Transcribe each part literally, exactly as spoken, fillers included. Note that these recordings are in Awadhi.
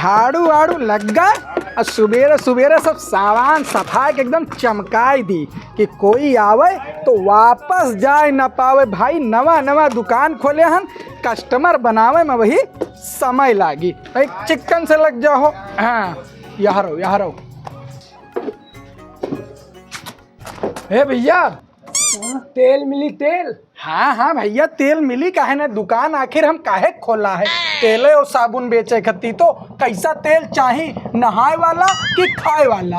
झाड़ू वाड़ू लग गए और सुबेरे सुबेरे सब सामान सफाई के एकदम चमकाई दी कि कोई आवे तो वापस जाए ना पावे। भाई, नवा नवा दुकान खोले हन, कस्टमर बनावे में वही समय लागी। एक चिक्कन से लग जाओ। हाँ, यहाँ रहो, यहाँ रहो। हे भैया, तेल मिली, तेल? हाँ, हाँ भैया, तेल मिली, काहे ना? दुकान आखिर हम काहे खोला है? तेले और साबुन बेचे खती तो। कैसा तेल चाही, नहाए वाला कि खाए वाला?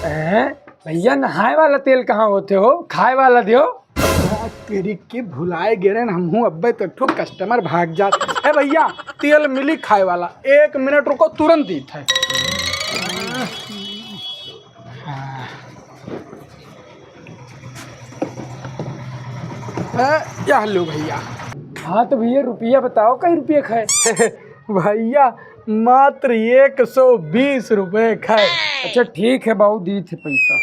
हैं? भैया, नहाए वाला तेल कहाँ होते हो, खाए वाला दियो। आ, तेरी की भुलाए गे रहे, हमहूँ अब्बे तो एक ठो कस्टमर भाग जात। ए भैया, तेल मिली खाए वाला, एक मिनट रुको, तुरंत दीत है। हाँ। ए, यह लो भैया। हाँ तो भैया, रुपया बताओ, कई रुपया खाए? भैया, मात्र एक सौ बीस रुपये खाए। अच्छा ठीक है बाबू, दी थे पैसा।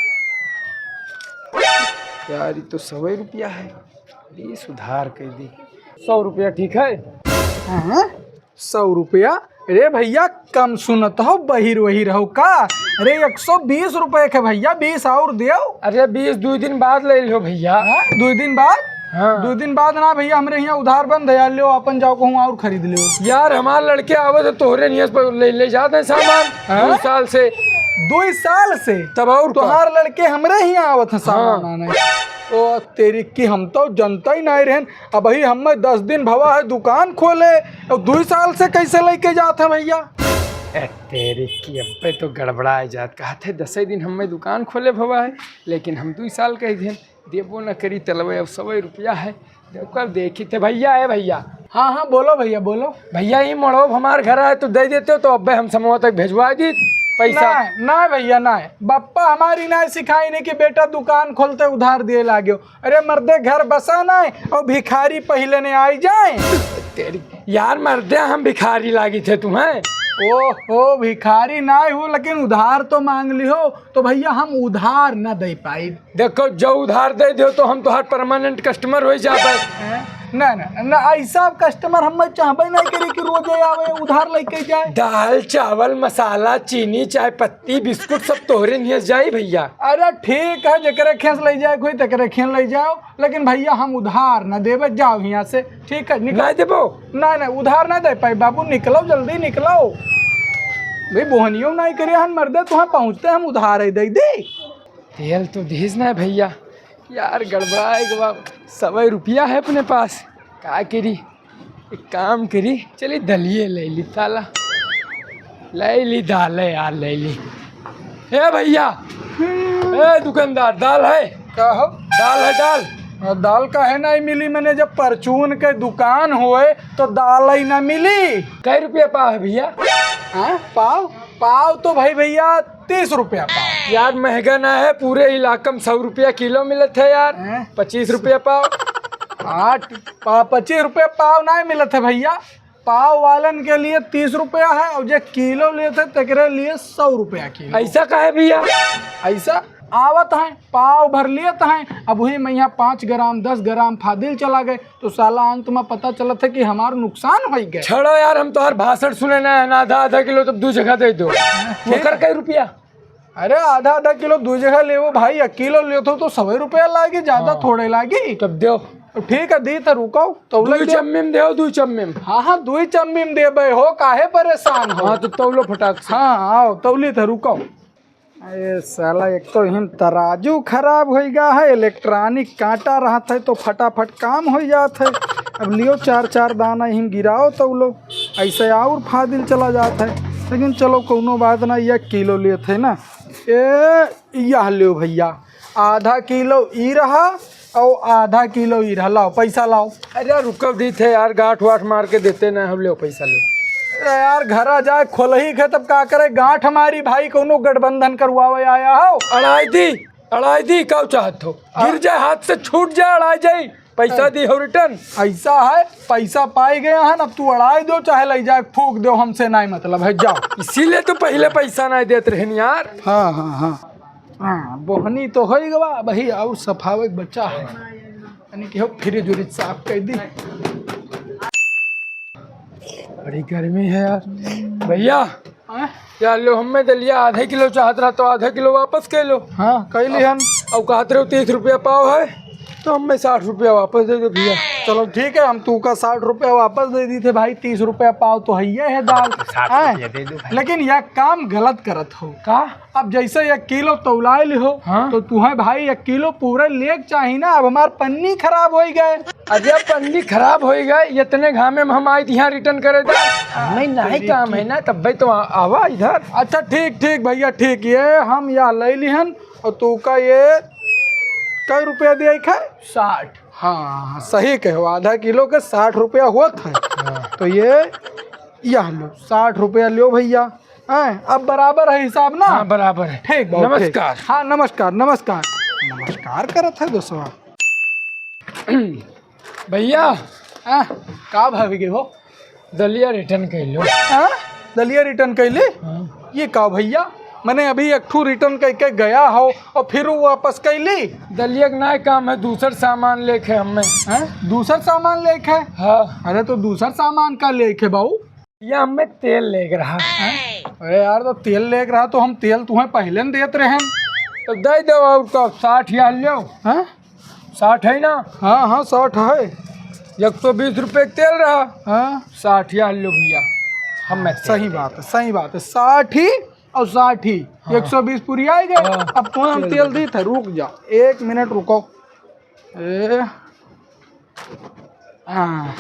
यार, ये तो सौ रुपया है, ये सुधार कर दी। सौ रुपया ठीक है? हाँ, सौ रुपया? अरे भैया, कम सुनत हो, बहिर वहिर हो का? अरे, एक सौ बीस रुपये के भैया, बीस और देव। अरे, बीस दुई दिन बाद ले लियो भैया। हाँ, दुई दिन बाद? हाँ। दुई दिन बाद ना भैया, हमरे यहाँ उधार बंद है यार, लियो अपन जाओ कहूँ और खरीद लियो। यार, हमार लड़के आवे तो तोहरे नियस पर ले, ले जाते हैं सामान। हाँ? दुई साल से। दुई साल से? तब और का? तोहार लड़के हमरे ही आवत हैं सामान हाँ। आने। ओ तेरी की, हम तो जनता ही नहीं रहन। अबही हमें दस दिन भवा है दुकान खोले, और दुई साल से कैसे लेके जात है भैया? ए, तेरी की अब्बे तो गड़बड़ाए जात। कहत है दसे दिन हमें दुकान खोले भवा है, लेकिन हम दुई साल कह देन, देबो न करी तलवे, अब सौ रुपया है। कल देखी थे भैया, है भैया। हाँ, हाँ, बोलो भैया, बोलो। भैया, ये मड़ोब हमार घर आए तो दे देते हो, तो अब्बे हम समूह तक भेजवा दी पैसा। ना, ना भैया, ना। बप्पा हमारी ना सिखाई नहीं कि बेटा दुकान खोलते उधार दिए लाग्यो। अरे मर्दे, घर बसा ना है, और भिखारी पहले ने आई जाए। तेरी यार मर्दे, हम भिखारी लागी थे तुम्हें? ओहो, भिखारी ना हो, लेकिन उधार तो मांग ली हो, तो भैया हम उधार ना दे पाई। देखो, जो उधार दे दो तो हम तोहार परमानेंट कस्टमर हो जाबे। हैं? ना, ना, ना, ऐसा कस्टमर हम चाहबे नहीं करी कि रोजे आवे, उधार लेके जाए। दाल, चावल, मसाला, चीनी, चाय पत्ती, बिस्कुट सब तोहरे नियस जाई भैया। अरे ठीक है, जेकरे खेस ले जाए कोई, तेकरे खेस ले जाओ, लेकिन भैया हम उधार न देबे, जाओ यहाँ से, ठीक है, निकलो। नहीं देबो? नहीं, नहीं, उधार नहीं दे पाई बाबू, निकलो, जल्दी निकलो। भाई, बोहनियो नहीं करे हन मर्दे, तुहाँ पहुँचते हम उधार ही दे दी। तेल तो दीस ना भैया, यार गड़बड़ाए के बा, सौ रुपया है अपने पास, का करी? एक काम करी, चली दलिए ले ली, साला ले ली, दाल है यार, ले ली। ए भैया, ए दुकानदार, दाल है? का हो? दाल है, दाल। और दाल काहे नहीं मिली? मैंने जब परचून के दुकान हुए तो दाल ही ना मिली। कै रुपया पाव है भैया? हाँ, पाव? पाव तो भाई भैया तीस रुपया पाव। यार महंगा ना है, पूरे इलाका में सौ रुपया किलो मिलत है यार। हैं? पच्चीस रुपया पाव। हाँ, पा-, पच्चीस रुपया पाव ना मिलत है भैया, पाव वालन के लिए तीस रुपया है और जे किलो लेत है तेकरे लिए सौ रुपया किलो। ऐसा काहे भैया? ऐसा आवत है, पाव भर लेत है, अब वही में यहाँ पाँच ग्राम, दस ग्राम फादिल चला गए, तो साला अंत में पता चलत है कि हमार नुकसान होइ गए। छोड़ो यार, हम तोहार भाषण सुने ना है ना, आधा आधा किलो तब दू जगह दे दो। ठीक है। ओकर कै रुपया? अरे आधा आधा किलो दू जगह लेवो भाई, एक किलो लेत हो तो सौ रुपया लागी, ज्यादा हाँ। थोड़े लागी। तब देव। ठीक है, दी तो रुको, तौले दुई देव। चम्मी में देव, दुई चम्मी में। हाँ, हाँ, दुई चम्मी में देबे हो, काहे परेशान हो? हाँ, तो तौलो फटाक से। हाँ, आओ, तौली तो रुको। ए साला, एक तो हिम तराजू खराब होइ गा है, इलेक्ट्रॉनिक कांटा रहत है तो फटाफट काम होइ जात है। अब लियो चार चार दाना हिम गिराओ तौलो, ऐसे और फादिल चला जात है। लेकिन चलो कौनो बात ना, एक किलो लेत है ना। ए, यह लियो भैया, आधा किलो ई रहा और आधा किलो ई रहा, लाओ पैसा लाओ। अरे रुको, दी थे यार, गांठ वाठ मार के देते ना हम, लियो पैसा लियो। अरे यार, घरा जाए खोलही के तब का करे, गांठ मारी भाई, कौनो गठबंधन करवावे आया हो। अड़ाई दी, अड़ाई दी, का चाहत हो? आ- गिर जाए हाथ से, छूट जाए, अड़ाई जाए, पैसा दी हो रिटर्न। ऐसा है, पैसा पाई गया है ना, तू अड़ाई दो चाहे ले जाए फूक दो, हमसे नहीं मतलब है, जाओ। इसीलिए तो पहले पैसा नहीं देत रहन यार। हाँ, हाँ, हाँ। हाँ, बोहनी तो होइ गवा, वही और सफावे के बचा है। यानी कि हो फ्रिज उरिज साफ कर दी। बड़ी गर्मी है यार। भैया, हाँ? यार लो, हमें दलिया आधा किलो चाहत रहा तो आधा किलो वापस कइ लो। हाँ, कइ लिहन। अउ कहत रहे हो तीस रुपया पाव है, तो हमें साठ रुपया वापस दे दो भइया। चलो ठीक है, हम तू का साठ रुपया वापस दे दी थे भाई, तीस रुपया पाव तो हइये है दाल। साठ हैं? रुपया दे दो भाई। लेकिन यह काम गलत करत हो। का? अब जैसे एक किलो तौलाए लिहो, हाँ। तो तुहें भाई एक किलो पूरा लेक चाही ना, अब हमार पन्नी खराब होइ गए। अरे पन्नी खराब होइ गए, इतने घामे में हम आए थे यहाँ return करे थे। नहीं, नहीं, काम है ना, तब भाई तो आ-, आवा इधर। अच्छा ठीक, ठीक भइया, ठीक, ये हम यहाँ लइ लिहन। अउ तू का ये कइ रुपया दिया है? साठ। हाँ, सही कहो, आधा किलो के साठ रुपया होत है। हाँ। तो ये, यह लो, साठ रुपया लो भइया। हैं, अब बराबर है हिसाब ना? हाँ, बराबर है। ठीक बा, ठीक। नमस्कार। हाँ, नमस्कार, नमस्कार। नमस्कार करत है दोस्तवा। भइया। हाँ, का भावी के हो? दलिया return कइ लो। हाँ? दलिया return कइ ली? हाँ। ये का भइया? मने अभी एक ठू return कइ के गया हो अउ फिर वो वापस कइ ली? दलिया के नाहीं काम है, दूसर सामान लेके हमें। हैं? दूसर सामान लेके? हाँ। अरे तो दूसर सामान का लेके बाऊ? ये हमें तेल लेके रहा। हैं? अरे यार, तो तेल लेके रहा तो हम तेल तुहें पहिले न देत रहेन। तो दइ दो अउर का, साठ हजार लो। हैं? साठ है ना? हाँ, हाँ, साठ है। एक सौ बीस रुपये के तेल रहा। हाँ। साठ हजार लो भइया, हमें तेल सही दे बात दो। है, सही बात है। साठ ही अउर साठ ही, हाँ। एक सौ बीस पूरी आइ गए। हाँ। अब तो हम तेल तेल दे दो। दी थे, रुक जा, एक मिनट रुको। ए, हाँ।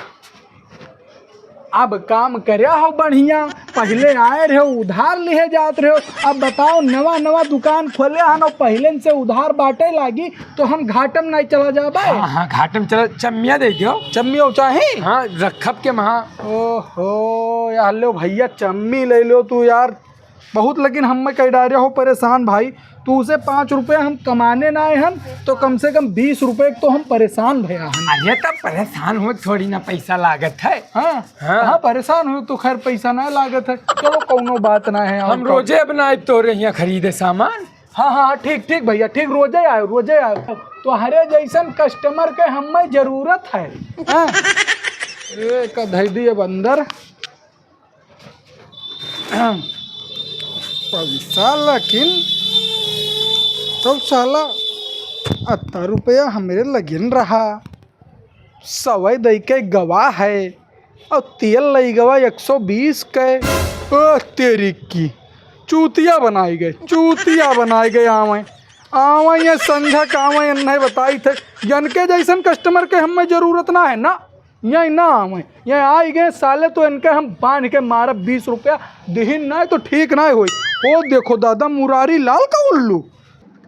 अब काम कर्या हो बढ़िया, पहिले आए रहे हो, उधार लिहे जात रहे हो। अब बताओ, नवा नवा दुकान खोले हन अउ पहिले से उधार बाटे लागी, तो हम घाटम नाहीं चला जाबे। हाँ, हाँ, घाटम चला, चम्मिया दे दियो। चम्मियो चाही? हाँ, रखब के महा। ओहो, यार लो भइया, चम्मी लइ लो तू यार। बहुत लेकिन हमें कइ डारे हो परेशान भाई, तू से पाँच रुपये हम कमाने ना आए हन, तो कम से कम बीस रुपये तो हम परेशान भया हन। अरे तब परेशान हो थोड़ी ना पैसा लागत है। हाँ, हाँ। हाँ, परेशान हो तो खैर पैसा ना लागत है। चलो कौनो बात ना है। हम और रोजे अब ना आइब तोरे यहाँ खरीदे सामान। हाँ, हाँ, ठीक, ठीक भइया, ठीक रोजे आयो, रोजे आयो। तोहरे जैसन customer के हमें जरूरत है। हाँ। ए, का धइ दिए बंदर। पैसा लेकिन तब साला अत्ता रुपया हमरे लगिन रहा। सवै दइ के गवा है अउर तेल लइ गवा एक सौ बीस के। ओ तेरी की चूतिया बनाइ गए, चूतिया बनाइ गए। आवे, आवे ये संझा का आवे, इन्हें बताई थे, यनके जैसन customer के हमें जरूरत ना है ना। यहीं ना आवे, यहीं आइ गए साले तो इनके हम बांध के मारब, बीस रुपया दिहिन नाहीं तो ठीक नाहीं होई। ओ देखो दादा, मुरारी लाल का उल्लू।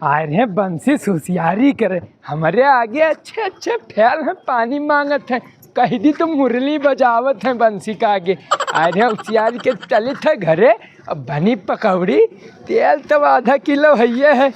आए रहे बंसी से होशियारी करे, हमरे आगे अच्छे अच्छे फैल हैं, पानी मांगत हैं, कहि दी तो मुरली बजावत हैं बंसी का आगे। आए रहे होशियारी के चलित है घरे, अब बनी पकौड़ी, तेल तब आधा किलो हइये है।